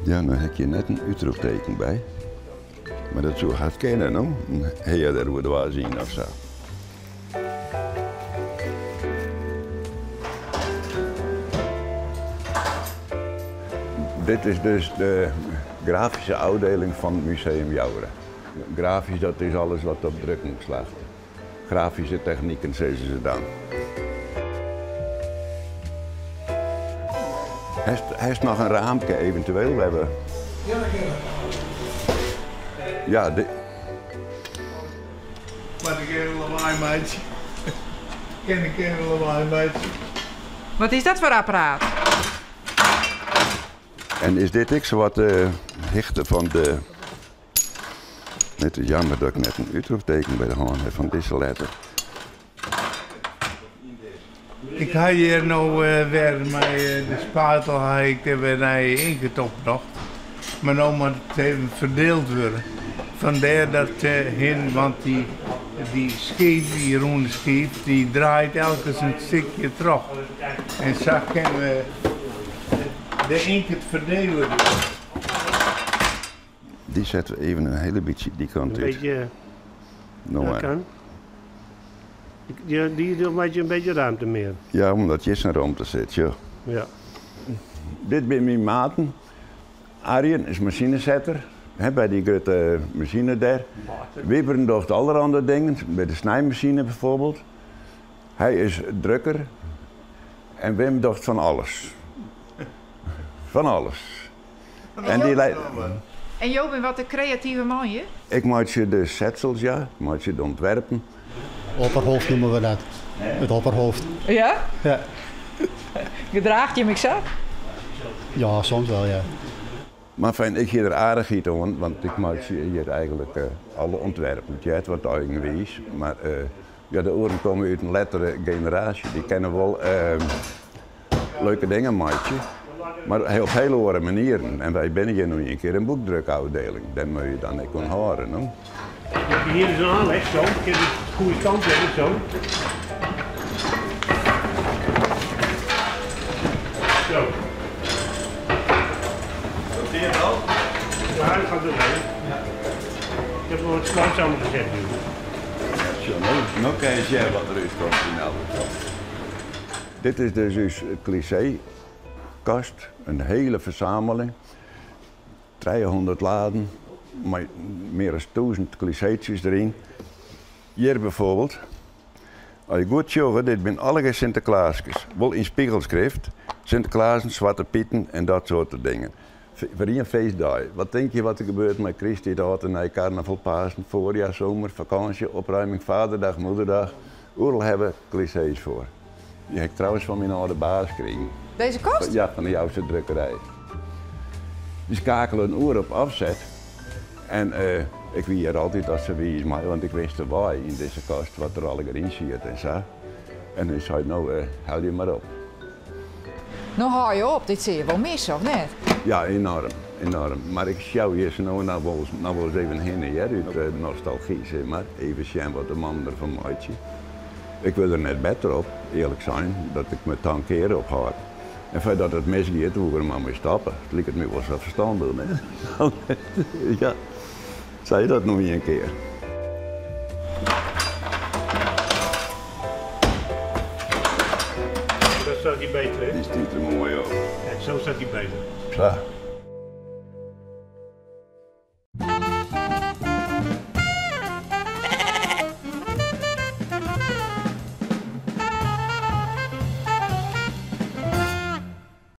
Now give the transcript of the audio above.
Ja, no ha ik hjir net in útroepteken by. Mar dat soe hast kinne, no? In hea der oer de was yn of sa. Dit is dus de grafyske ôfdieling fan Museum Joure. Grafysk, dat is alles wat op drukken slacht. Grafyske techniken sizze se dan. Hast noch in raamke eventueel? We hawwe. Ja, dat kin. Ja, di. Moat ik even lawaai meitsje? Kin ik even lawaai meitsje? Wat is dat foar apparaat? En is dit ek sawat de hichte fan de. It is jammer dat ik net in útroepteken by de hân ha fan dizze letter. Ik ha hjir no wer mei de spatel ha ik der wer nije inket opbrocht. Mar no moat it even ferdield wurde. Fandêr dat hin, want dy dy skiif, dy rûne skiif, dy draait elkens in stikje troch. En sa kinne we de inket ferdiele. Dy sette we even in hiele bytsje dy kant Een út. beetje, No dat mar. kan. Die, die, die maak je een beetje ruimte meer. Ja, omdat hjir sa'n romte sit, sjoch. Ja. Dit binne myn maten. Arjen is masinesetter, hè, by dy grutte masine dêr. Wiebren docht allerhande dingen, by de snijmasine bijvoorbeeld. Hy is drukker en Wim docht fan alles. Fan alles. En dy lei. En jo binne wat de kreative man hjir? Ik meitsje de setsels, ja. Ik meitsje de ûntwerpen. Opperhoofd noemen we dat. Het opperhoofd. Ja? Ja. Gedraacht jim ek sa? Ja, soms wel, ja. Mar fijn, ik hie der aardichheid oan, want ik meitsje hjir eigenlik alle ûntwerpen. It heart wat eigenwiis, mar ja, de oaren komme út in lettere generaasje. Dy kinne wol leuke dingen meitsje, mar op hiele oare manieren. En wy binne hjir no ien kear in boekdrukôfdieling. Dêr moatte je dan ek oan hâlde, no. Hier is een aanleg, zo. Dan kun je de goede kant hebben, zo. Zo. Dat zie je al? Ja, dat gaat doorheen. Ja. Ik heb nog wat schoons allemaal gezet nu. Ja, no, no kin je sjen wat derút komt yn elk gefal. Dit is dus ús kliseekast, in hiele fersameling. 300 laden mei mear as 1000 kliseetsjes deryn. Hjir bijvoorbeeld, as je goed sjogge, dit binne allegear Sinteklaaskes. Wol yn spigelskrift, Sinteklazen, Swarte Pieten en dat soarte dingen. Foar ien feestdei. Wat tink je wat der gebeurt mei krysttiid, âld en nij, karnaval, Pasen, foarjaar, zomer, fakânsje, opruiming, vaderdag, moederdag. Oeral hawwe we klisees foar. Dy ha ik trouwens fan myn âlde baas krigen. Dizze kast? Ja, fan de Jouster drukkerij. Dy skakelen oer op offset. En ik wie hjir altyd as se wiis mei, want ik wist de wei yn dizze kast wat der allegear yn siet en sa. En hy sei, no, helje mar op. No hâld je op, dit sil je wol misse, of net? Ja, enoarm, enoarm. Mar ik sjou hjir sa no en dan wolris, noch wolris even hinne, hear, út nostalgy, sis mar. Even sjen wat de mannen derfan meitsje. Ik wurd der net better op, earlik sein, dat ik me tankear ophâld. En foardat it misgiet, woe ik der mar mei stoppe. It liket my wol sa ferstannich, net? Ja, sei dat no ien kear. Dat staat hier beter, hè? Dy stiet der moai op. Kijk, zo staat hij beter. Sa.